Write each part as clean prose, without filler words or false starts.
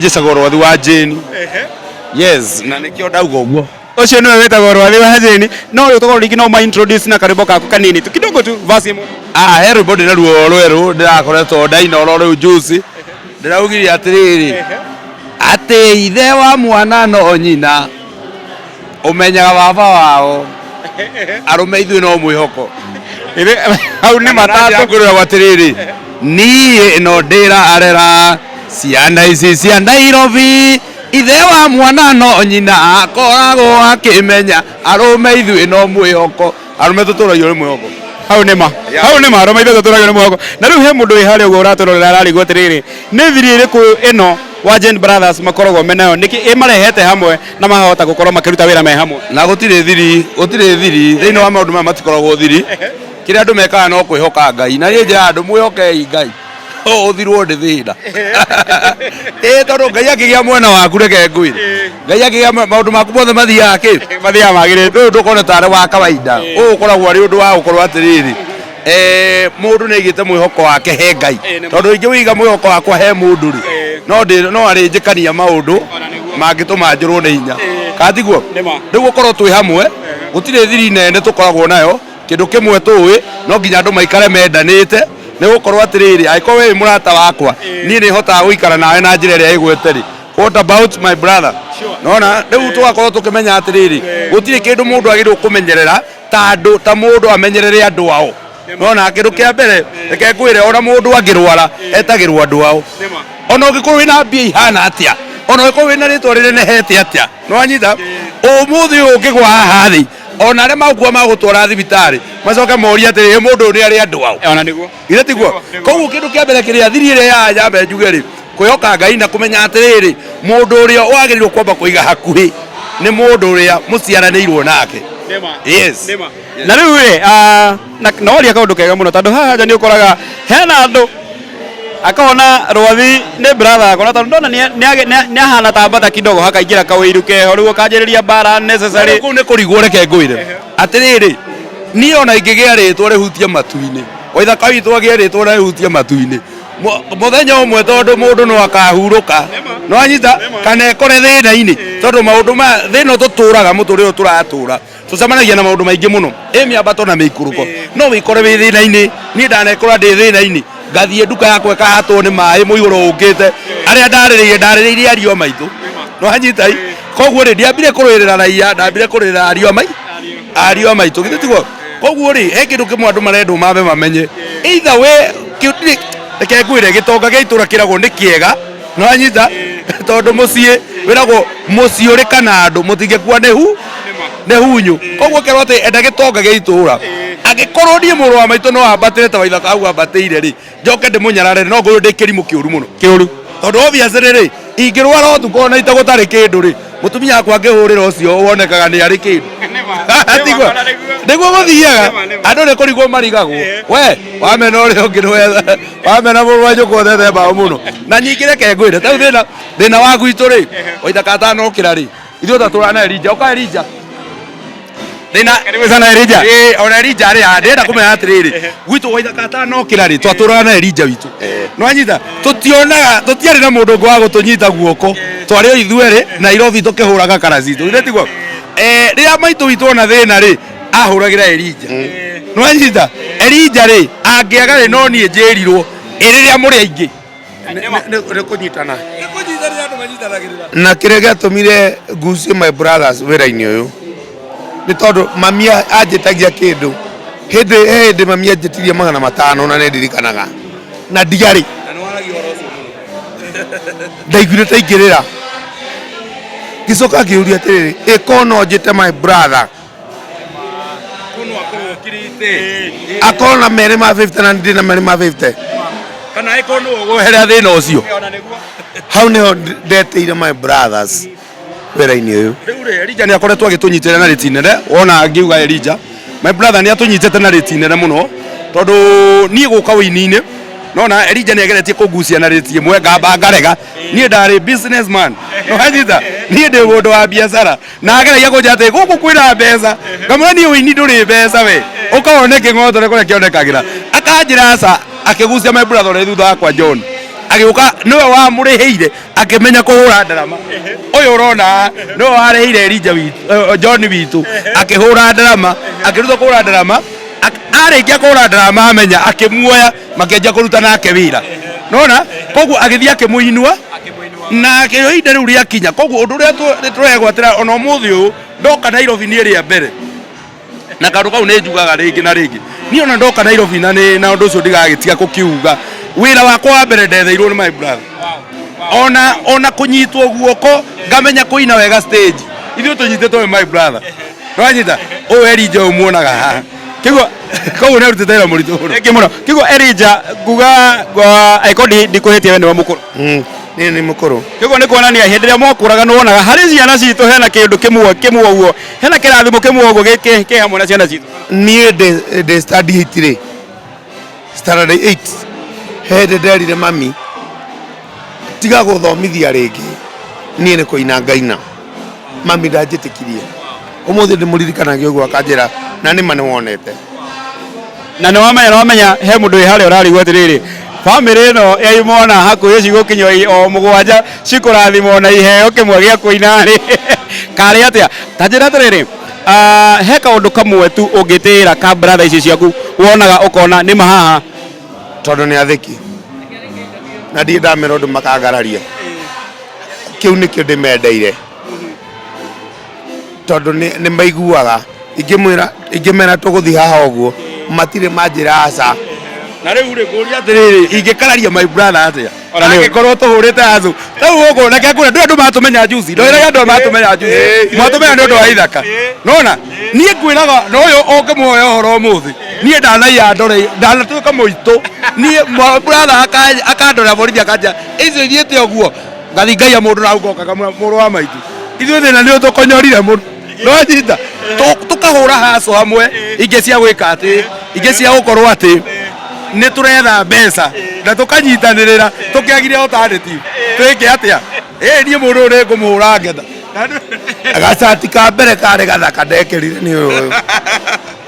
Njĩcagwo Rwathi wa Jane. Yes, na nĩkĩo ndauga ũguo. Ũcio nĩwe wĩtagwo Rwathi wa Jane. No rĩu tũkorwo rĩngĩ no ma introduce na karwĩmbo gaku kanini tu kidogo tu verse ĩmwe. Ah, he rwĩmbo ndĩ naruo rwerũ ndĩrakoretwo ndaina oro rĩu juice. Ndĩraugire atĩrĩrĩ, atĩ ithe wa mwana no nyina ũmenyaga baba wao, arũme ithuĩ no mwĩhoko. Hau nĩ matatũ. Ngwĩragwo atĩrĩrĩ, niĩ no ndĩrarera ciana ici cia Nairobi, ithe wa mwana no nyina akoragwo akĩmenya, arũme ithuĩ no mwĩhoko. Arũme tũtũragio nĩ mwĩhoko. Hau nĩ ma. Hau nĩ ma, arũme ithuĩ tũtũragio nĩ mwĩhoko. Na rĩu he mũndũ wĩ harĩa ũguo ũratũrorera ararigwo atĩrĩrĩ, nĩ thiri ĩrĩkũ ĩno wa Jane Brothers makoragwo menayo, nĩkĩ ĩmarehete hamwe na makahota gũkorwo makĩruta wĩra me hamwe? Na gũtirĩ thiri, gũtirĩ thiri thĩinĩ wa maũndũ maya, matikoragwo thiri. Kĩrĩa andũ mekaga no kwĩhoka Ngai, na niĩ njĩraga andũ mwĩhokei Ngai, ũthirwo nĩ thĩna, ĩ tondũ Ngai akĩgĩa mwena waku, reke ngwĩre, Ngai akĩgĩa maũndũ maku mothe mathiaga kĩ mathiaga magĩrĩte. Ũyũ ndũkone tarĩ wa kawaida, ũyũ ũkoragwo arĩ ũndũ wa gũkorwo atĩrĩrĩ, mũndũ nĩ aigĩte mwĩhoko wake he Ngai, tondũ ingĩ wĩiga mwĩhoko wakwa he mũndũ rĩ, no arĩnjĩkania maũndũ mangĩtũma njũrwo nĩ hinya, kana tiguo? Rĩu gũkorwo twĩ hamwe, gũtirĩ thiri nene tũkoragwo nayo. Kĩndũ kĩmwe tũĩ, no nginya andũ maikare mendanĩte, nĩ gũkorwo atĩrĩrĩ, angĩkorwo we wĩ mũrata wakwa, niĩ nĩ hotaga gũikara nawe na njĩra ĩrĩa ĩgwete rĩ, what about my brother? Nona rĩu tũgakorwo tũkĩmenya atĩrĩrĩ, gũtirĩ kĩndũ mũndũ agĩrĩirwo kũmenyerera ta andũ, ta mũndũ amenyerere andũ ao. Nona kĩndũ kĩa mbere, reke ngwĩre, ona mũndũ angĩrwara etagĩrwo andũ ao. Ona ũngĩkorwo wĩna mbia ihana atĩa, ona ũngĩkorwo wĩna rĩtwa rĩnenehete atĩa, nĩwanyita, ũmũthĩ ũyũ ũngĩgwa haha thĩ, ona arĩa magũkua magũtwara thibitarĩ macoke morie atĩrĩ, mũndũ ũyũ nĩ arĩ andũ ao? Ona nĩguo. Githĩ tiguo? Koguo kĩndũ kĩa mbere kĩrĩa thiri ĩrĩa ya nyambe njuge rĩ, kwĩhoka Ngai na kũmenya atĩrĩrĩ, mũndũ ũrĩa wagĩrĩirwo kwamba kũiga hakuhĩ nĩ mũndũ ũrĩa mũciaranĩirwo nake. Yes. Na rĩu rĩ, na waria kaũndũ kega mũno, tondũ haha nja nĩ ũkoraga hena andũ akona Rwathi nĩ brother yakwa, na tondũ ndona nĩ ahana ta mbata kidogo, hakaingĩra kawĩiru keho, rĩu akanjĩrĩria mbara unnecessary. Kũu nĩ kũrigwo. Reke ngwĩre atĩrĩrĩ, niĩ ona ingĩgĩa rĩtwa rĩhutie matu-inĩ, waithaka witũ agĩe rĩtwa na rĩhutie matu-inĩ mũthenya ũmwe, tondũ mũndũ no akahurũka, no anyita kana ekore thĩna-inĩ, tondũ maũndũ ma thĩna tũtũraga, mũtũrĩre ũyũ tũratũra, tũcemanagia na maũndũ maingĩ mũno, ĩ mĩambato na mĩikũrũko, no wĩkore wĩ thĩna-inĩ. Niĩ ndanekora ndĩ thĩna-inĩ, ngathiĩ nduka yakwa ĩkahatwo nĩ maĩ mũihũro ũkĩte, arĩa ndarĩrĩire, ndarĩrĩire ariũ a maitũ, no anyita. Koguo rĩ, ndiambire kũrũĩrĩra raia, ndambire kũrũĩrĩra ariũ a maitũ, githĩ tiguo? Koguo rĩ, he kĩndũ kĩmwe andũ marendwo mambe mamenye, either we reke ngwĩre, gĩtonga gĩa itũra kĩragwo nĩ kĩega, no anyita, tondũ mũciĩ wĩragwo mũciĩ ũrĩ kana andũ mũtingĩkua nĩ hunyu. Koguo kerwo atĩ enda gĩtonga gĩa itũra, angĩkorwo niĩ mũrũ wa maitũ no ambatĩre ta Waithaka hau ambatĩire rĩ, njoke ndĩmũnyarare, no ngorwo ndĩ kĩrimũ kĩũru mũno. Kĩũru. Tondũ obviously rĩ, ingĩrwara ũtukũ ona ita gũtarĩ kĩndũ rĩ, mũtumia wakwa angĩhũrĩra ũcio wonekaga nĩ arĩ kĩndũ. Tiguo nĩguo gũthiaga? Andũ nĩ kũrigwo marigagwo, we wamena ũrĩa ũngĩ nĩwe wamena mũrũ wa nyũkwa ũthete mbaũ mũno. Na ningĩ reke ngwĩre, tarĩu thĩna wa gwitũ rĩ, Waithaka atanokĩra rĩ, ithuĩ twatũraga na Elija. Ũka Elija, thĩna. Karibu sana, Elija. Ĩĩ, ona Elija rĩ haha, ndĩrenda kũmenya atĩrĩrĩ, gwitũ Waithaka atanokĩra rĩ, twatũraga na Elija witũ, nĩwanyita, tũtionaga, tũtiarĩ na mũndũ ũngĩ wa gũtũnyita guoko, twarĩ o ithuerĩ Nairobi tũkĩhũraga kara citũ, githĩ tiguo? Rĩrĩa maitũ witũ ona thĩna rĩ, ahũragĩra Elija, nĩwanyita. Elija rĩ, angĩaga rĩ, no niĩ njĩrirwo ĩ rĩrĩa mũrĩ aingĩ. Nĩ kũnyitana na kĩrĩa gĩatũmire ngucie my brothers wĩra-inĩ ũyũ nĩ tondũ mami anjĩtagia kĩndũ hĩndĩ he hĩndĩ mami anjĩtirie 500, na nĩ ndirikanaga na ndiarĩ ndaiguire ta ingĩrĩra. Ngĩcoka ngĩũria atĩrĩrĩ, ĩko no njĩte my brother akorwo na merĩ ma 50 na ndĩ na merĩ ma 50, kana ĩkorwo nĩwe ũgweherera thĩna ũcio. Hau nĩho ndetĩire my brothers wĩra-inĩ ũyũ. Rĩu rĩ, Elija nĩ akoretwo agĩtũnyitĩrĩra na rĩti nene. Wona ngiuga Elija my brother, nĩ atũnyitĩte na rĩti nene mũno, tondũ niĩ gũka ũini-inĩ, nona Elija nĩ ageretie kũngucia na rĩti ĩmwe, ngamba ngarega. Niĩ ndarĩ businessman, nĩwanyita, niĩ ndĩ mũndũ wa biacara, na ageragia kũnjĩra atĩ gũkũ kwĩna mbeca, ngamwĩra niĩ ũini ndũrĩ mbeca, we ũkawone kĩng'otore kũrĩa kĩonekagĩra. Akanjĩra aca, akĩgucia my brother ũrĩa thutha wakwa, John. Agĩũka nĩwe wamũrĩhĩire akĩmenya kũhũra ndarama. Ũyũ ũrona nĩwe warĩhĩire Elijah witũ, John witũ, akĩhũra ndarama, akĩruta kũhũra ndarama, arĩkia kũhũra ndarama amenya akĩmuoya makĩanjia kũruta nake wĩra. Nona koguo agĩthiĩ akĩmũinua na ihinda rĩu rĩakinya. Koguo ũndũ ũrĩa tũregwatĩra ona ũmũthĩ ũyũ ndoka Nairobi niĩ rĩa mbere, na kaũndũ kau nĩ njugaga rĩngĩ na rĩngĩ, niĩ ona ndoka Nairobi na nĩ na ũndũ ũcio ndigagĩtiga kũkiuga, wĩra wakwa wa mbere ndetheirwo nĩ my brother. Ona kũnyitwo guoko ngamenya kũina wega stage, ithuĩ tũnyitĩtwo nĩ my brother. Nĩwanyita ũyũ Elijah ũyũ muonaga haha kĩguo, koguo nĩ arutĩte wĩra mũritũ mũno. Thank you mũno. Kĩguo Elijah nguga angĩkorwo ndikũhĩtia we nĩwe mũkũrũ. Niĩ nĩ mũkũrũ. Kĩguo nĩ kuonania hĩndĩ ĩrĩa mwakũraga nĩ wonaga harĩ ciana citũ hena kĩndũ kĩmwe kĩmwe ũguo, hena kĩrathimo kĩmwe ũguo kĩ hamwe na ciana citũ. Niĩ ndĩ standard 8 rĩ, standard 8 he hĩndĩ nderire mami tiga gũthomithia rĩngĩ, niĩ nĩ kũina ngaina. Mami ndanjĩtĩkirie. Ũmũthĩ ndĩmũririkanagia ũguo akanjĩra na nĩma nĩwonete. Na nĩ wamenya he mũndũ wĩ harĩa ũrarigwo atĩrĩrĩ, bamĩrĩ ĩno ya imwana hakuhĩ cigũkinya o mũgwanja cikũrathimwo na iheo kĩmwe gĩa kũina rĩ, karĩ atĩa? Ta njĩra atĩrĩrĩ, he kaũndũ kamwe tu ũngĩtĩĩra ka brother ici ciaku wonaga ũkona nĩma haha? Tondũ nĩ athĩki na ndirĩ ndamera ũndũ makangararia, kĩu nĩkĩo ndĩmendeire, tondũ nĩ maiguaga ingĩmwĩra ingĩmera tũgũthiĩ haha ũguo matirĩ manjĩra aca. Na rĩu rĩ, ngũria atĩrĩrĩ, ingĩkararia my brother atĩa Ona nĩ- angĩkorwo tũhũrĩte acu rĩu gũkũ? Reke ngwĩre, ndũĩ andũ matũmenya juice, ndwĩraga andũ matũmenya juice, matũmenya nĩ ũndũ wa ithaka. Nona niĩ ngwĩraga na ũyũ ũngĩmũhoya ũhoro ũmũthĩ, niĩ ndanaiya ndore, ndanatuĩka mũitũ. Niĩ brother akandorera borithi akanjĩra icio ithiĩte ũguo, ngathi ngaiya mũndũ na ngoka ngamwĩra mũrũ wa maitũ, ithuĩ thĩna nĩ ũtũkonyorire mũno. Nĩwanyita tũkahũra haco hamwe, ingĩ cia gwĩka atĩ, ingĩ cia gũkorwo atĩ nĩ tũretha mbeca na tũkanyitanĩrĩra tũkĩagire alternative twĩke atĩa. Ĩ niĩ mũndũ ũyũ nĩ ngũmũhũra ngetha. Gacati ka mbere karĩ gathaka ndekĩrire nĩ ũyũ,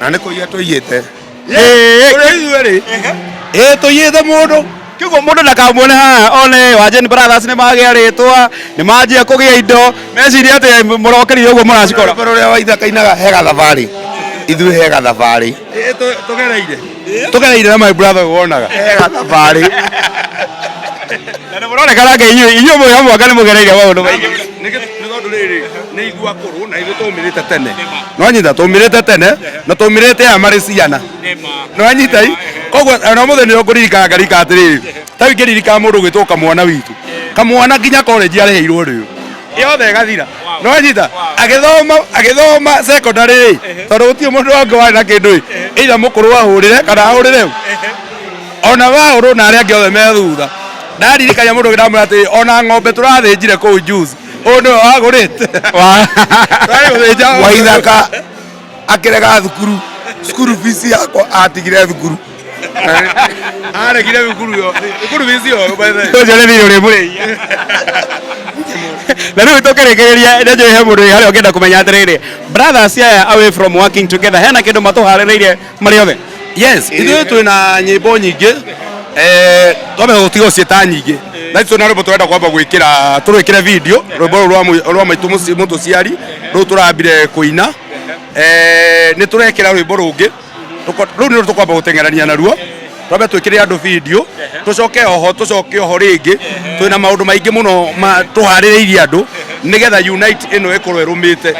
na nĩ kũiya tũiyĩte. Kũrĩ ithuĩ rĩ, ĩ tũiyĩte mũndũ. Kĩguo mũndũ ndakamuone haha one Wanjeni Brothers nĩ magĩa rĩtwa, nĩ manjia kũgĩa indo, meciria atĩ mũrokĩrire ũguo mũracikora. Rwĩmbo rũrĩa Waithaka ainaga he gathabarĩ, ithuĩ he gathabarĩ. Ĩ, tũgereire na my brother wonaga he gathabarĩ. Na nĩ mũronekana anga inyuĩ mwĩ hamwe anga nĩ mũgereire maũndũ maingĩ. Nĩ tondũ rĩrĩ nĩ ithuĩ akũrũ na ithuĩ tũmĩrĩte tene. Nĩwanyita, tũmĩrĩte tene na tũmĩrĩte aya marĩ ciana. Nĩwanyita i koguo ona ũmũthĩ nĩ ngũririkana ngarika atĩrĩrĩ, ta rĩu ingĩririkana mũndũ ũgwĩtwo kamwana witũ, kamwana nginya college arĩhĩirwo rĩu yothe ĩgathira. Nĩwanyita, agĩthoma secondary rĩ, tondũ gũtirĩ mũndũ wangĩ warĩ na kĩndũ ĩ, either mũkũrũ ahũrĩre kana ahũrĩre ona wahũrwo na arĩa angĩ othe me thutha. Ndaririkania mũndũ ũngĩ ndamwĩra atĩrĩ, ona ng'ombe tũrathĩnjire kũu juice, ũyũ nĩwe wagũrĩte. Twarĩ gũthĩnja. Waithaka akĩrega thukuru, cukuru fees yakwa atigire thukuru. Aregire thukuru yo, thukuru fees yo by the way. Ũcio nĩ thirĩ ũrĩmũrĩhia. Na rĩu tũkĩrĩkĩrĩria, nĩ njũĩ he mũndũ wĩ harĩa ũngĩenda kũmenya atĩrĩrĩ, brothers aya away from working together, hena kĩndũ matũharĩrĩirie marĩ othe? Yes, ithuĩ twĩna nyĩmbo nyingĩ, twambe gũtiga gũciĩta nyingĩ, na ithuĩ twĩna rwĩmbo tũrenda kwamba gwĩkĩra, tũrwĩkĩre video, rwĩmbo rũu rwa maitũ mũtũciari rũu tũrambire kũina. Nĩ tũrekĩra rwĩmbo rũngĩ, rũu nĩruo tũkwamba gũteng'erania naruo, twambe twĩkĩre andũ video, tũcoke oho rĩngĩ twĩna maũndũ maingĩ mũno tũharĩrĩirie andũ nĩgetha unite ĩno ĩkorwo ĩrũmĩte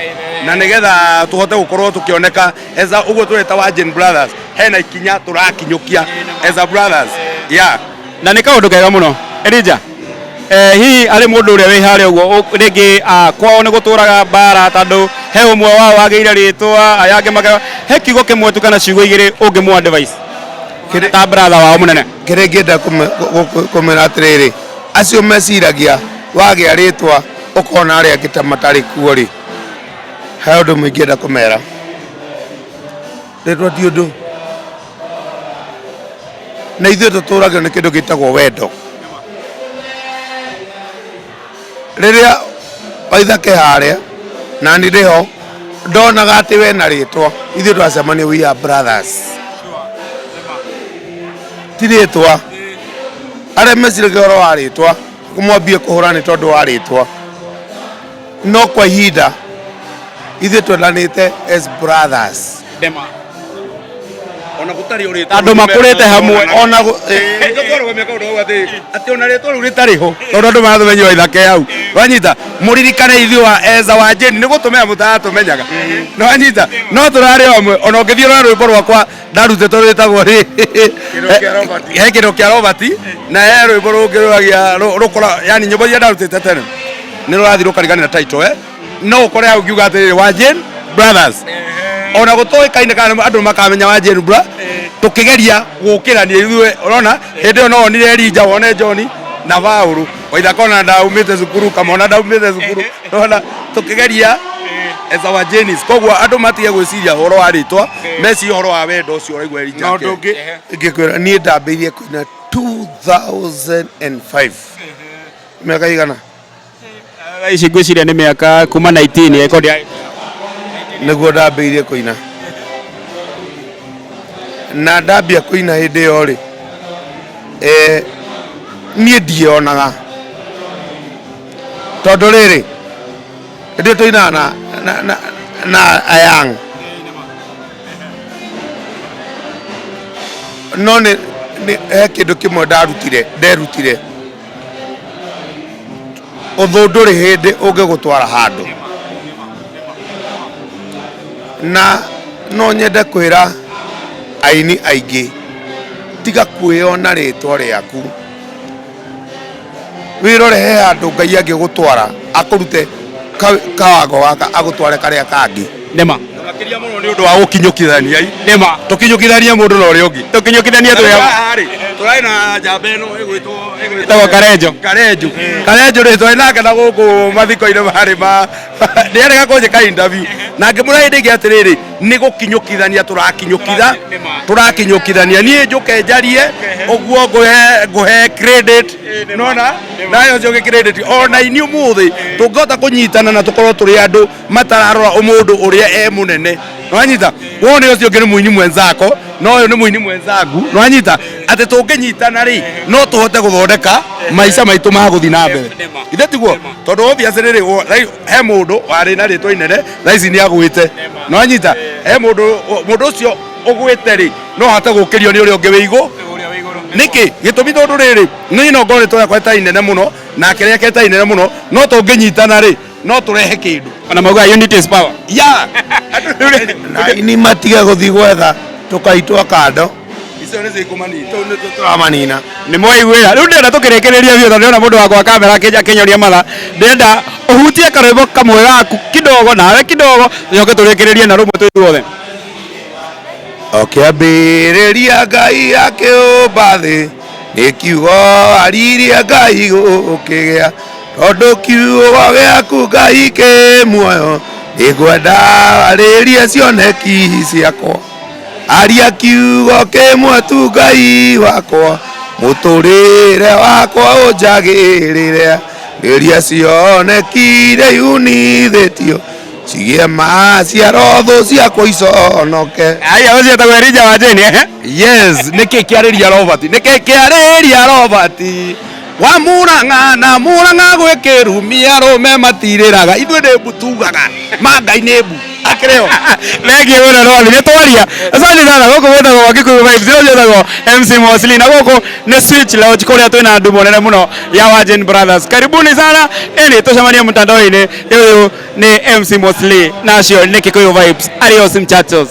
na nĩgetha tũhote gũkorwo tũkĩoneka as a ũguo tũreta Wanjeni Brothers, hena ikinya tũrakinyũkia as a brothers, yeah. Na nĩ kaũndũ kega mũno. Elijah, hihi harĩ mũndũ ũrĩa wĩ harĩa ũguo rĩngĩ kwao nĩ gũtũraga mbara tondũ he ũmwe wao wagĩire rĩtwa, aya angĩ maka, he kiugo kĩmwe tu kana ciugo igĩrĩ ũngĩmũ advice ta brother wao mũnene? Kĩrĩa ingĩenda kũmera atĩrĩrĩ, acio meciragia wagĩa rĩtwa ũkona arĩa angĩ ta matarĩ kuo rĩ, he ũndũ ũmwe ingĩenda kũmera, rĩtwa ti ũndũ, na ithuĩ tũtũragio nĩ kĩndũ gĩtagwo wendo. Rĩrĩa Waithaka e harĩa na niĩ ndĩho, ndonaga atĩ we na rĩtwa, ithuĩ twacemania we are brothers, ti rĩtwa. Arĩa meciragia ũhoro wa rĩtwa mwambie kũhũra nĩ tondũ wa rĩtwa, no kwa ihinda ithuĩ twendanĩte as brothers. Ndema. Ona gũtarĩ ũrĩtwa. Andũ makũrĩte hamwe. Ona Nĩtũkwarũgamia kaũndũ hau atĩ atĩ ona rĩtwa rĩu rĩtarĩ ho tondũ andũ maratũmenya o ithake hau, wanyita? Mũririkane ithuĩ wa eza wa Jane nĩ gũtũmenya mũtaratũmenyaga, nĩwanyita? No tũrarĩ o amwe. Ona ũngĩthiĩ ũrore rwĩmbo rwakwa ndarutĩtwo rwĩtagwo rĩ Kĩrĩro kĩa Robert. He kĩrĩro kĩa Robert na he rwĩmbo rũngĩ rũragia rũkora, yani nyĩmbo iria ndarutĩte tene nĩ rũrathiĩ rũkariganĩra title, no ũkore hau ngiuga atĩrĩrĩ, wa Jane Brothers, ona gũtoĩkaine kana andũ makamenya wa Jane Bra tũkĩgeria gũkĩrania ithuĩ. Ũrona hĩndĩ ĩyo no wonire Elijah, wone John na Paũlũ, waithaka ona ndaumĩte cukuru, kamona ndaumĩte cukuru, ũrona tũkĩgeria as our Janis. Koguo andũ matige gwĩciria ũhoro wa rĩtwa, mecirie ũhoro wa wendo ũcio ũraigua Elijah. Na ũndũ ũngĩ ingĩkwĩra, niĩ ndambĩrĩirie kũina 2005, mĩaka igana? Thaa ici ngwĩciria nĩ mĩaka kuma 19 record ya Nĩguo ndambĩrĩirie kũina, na ndambia kũina hĩndĩ ĩyo rĩ, niĩ ndiĩonaga tondũ rĩrĩ hĩndĩ ĩyo tũinaga na ayang no nĩ he kĩndũ kĩmwe ndarutire, nderutire ũthũ ndũrĩ hĩndĩ ũngĩgũtwara handũ. Na no nyende kwĩra aini aingĩ, tiga kwĩona rĩtwa rĩaku, wĩrore he handũ Ngai angĩgũtwara, akũrute kawango gaka agũtware karĩa kangĩ. Nĩma. Na makĩria mũno nĩ ũndũ wa gũkinyũkithania i. Nĩma. Tũkinyũkithanie mũndũ na ũrĩa ũngĩ. Tũkinyũkithanie twĩ hamwe. Haha rĩ, tũrarĩ na njamba ĩno ĩgwĩtwo Ĩtagwo Karenjo. Karenjo. Karenjo rĩ, twarĩ nake na gũkũ mathiko-inĩ marĩ ma nĩarega kũnjĩka interview na ngĩmwĩra hĩndĩ ĩngĩ atĩrĩrĩ, nĩ gũkinyũkithania tũrakinyũkitha, tũrakinyũkithania, niĩ njũke njarie ũguo ngũhe credit, nona nawe ũcio ũngĩ credit. Ona inyuĩ ũmũthĩ tũngĩhota kũnyitana na tũkorwo tũrĩ andũ matararora ũmũndũ ũrĩa e mũnene, nwanyita? Wone ũcio ũngĩ nĩ mũini mwenzako na ũyũ nĩ mũini mwenzangu, nwanyita? Atĩ tũngĩnyitana rĩ, no tũhote gũthondeka maica maitũ ma gũthiĩ na mbere, ithe tiguo? Tondũ obviously rĩ, he mũndũ warĩ na rĩtwa inene, thaa ici nĩ agwĩte, nwanyita? He mũndũ, mũndũ ũcio ũgwĩte rĩ, no ahote gũkĩrio nĩ ũrĩa ũngĩ wĩ igũ. Nĩkĩ gĩtũmi? Tondũ rĩrĩ, niĩ no ngorwo rĩtwa rĩakwa rĩtarĩ inene mũno nake rĩake rĩtarĩ inene mũno, no tũngĩnyitana rĩ, no tũrehe kĩndũ. Ona mauga unity is power. Ya. Na aini matige gũthiĩ gwetha tũkaitwa kando. Icio nĩ cikũmanina. Tũu nĩtuo tũramanina. Nĩ mwaiguĩra. Rĩu ndĩrenda tũkĩrĩkĩrĩria biũ tondũ ndĩrona mũndũ wakwa wa kamera akĩnyoria matha, ndĩrenda ũhutie karwĩmbo kamwe gaku kidogo, nawe kidogo, tũcoke tũrĩkĩrĩrie na rũmwe twĩ ithuothe. Okĩambĩrĩria Ngai akĩũmba thĩ, nĩ kiugo aririe Ngai gũkĩgĩa, tondũ kiugo gĩaku Ngai kĩ muoyo, nĩngwenda warĩrie cioneki ciakwa. Aria kiugo kĩmwe tu Ngai wakwa, mũtũrĩre wakwa ũnjagĩrĩre, rĩria cioneki iria yunithĩtio cigĩe maciaro, thũ ciakwa iconoke. Aya, ũcio etagwo Elijah wa Jane, ehe. Yes, nĩkĩ kĩarĩria Robert? Nĩkĩ kĩarĩria Robert? Wa Murang'a na Murang'a gwĩ kĩrumi, arũme matirĩraga, ithuĩ nĩ mbu tugaga ma Ngai nĩ mbu akĩrĩ ho. Thengiũ mũno Rwathi, nĩ twaria. Asante sana. Gũkũ gwĩtagwo gwa Kikuyu Vibes, ũyũ njĩtagwo MC Mosli, na gũkũ nĩ Switch Lounge kũrĩa twĩna ndumo nene mũno ya Wajin Brothers. Karibuni sana, ĩni tũcemanie mtandao-inĩ. Ũyũ nĩ MC Mosli na acio nĩ Kikuyu Vibes. Adios mchachos.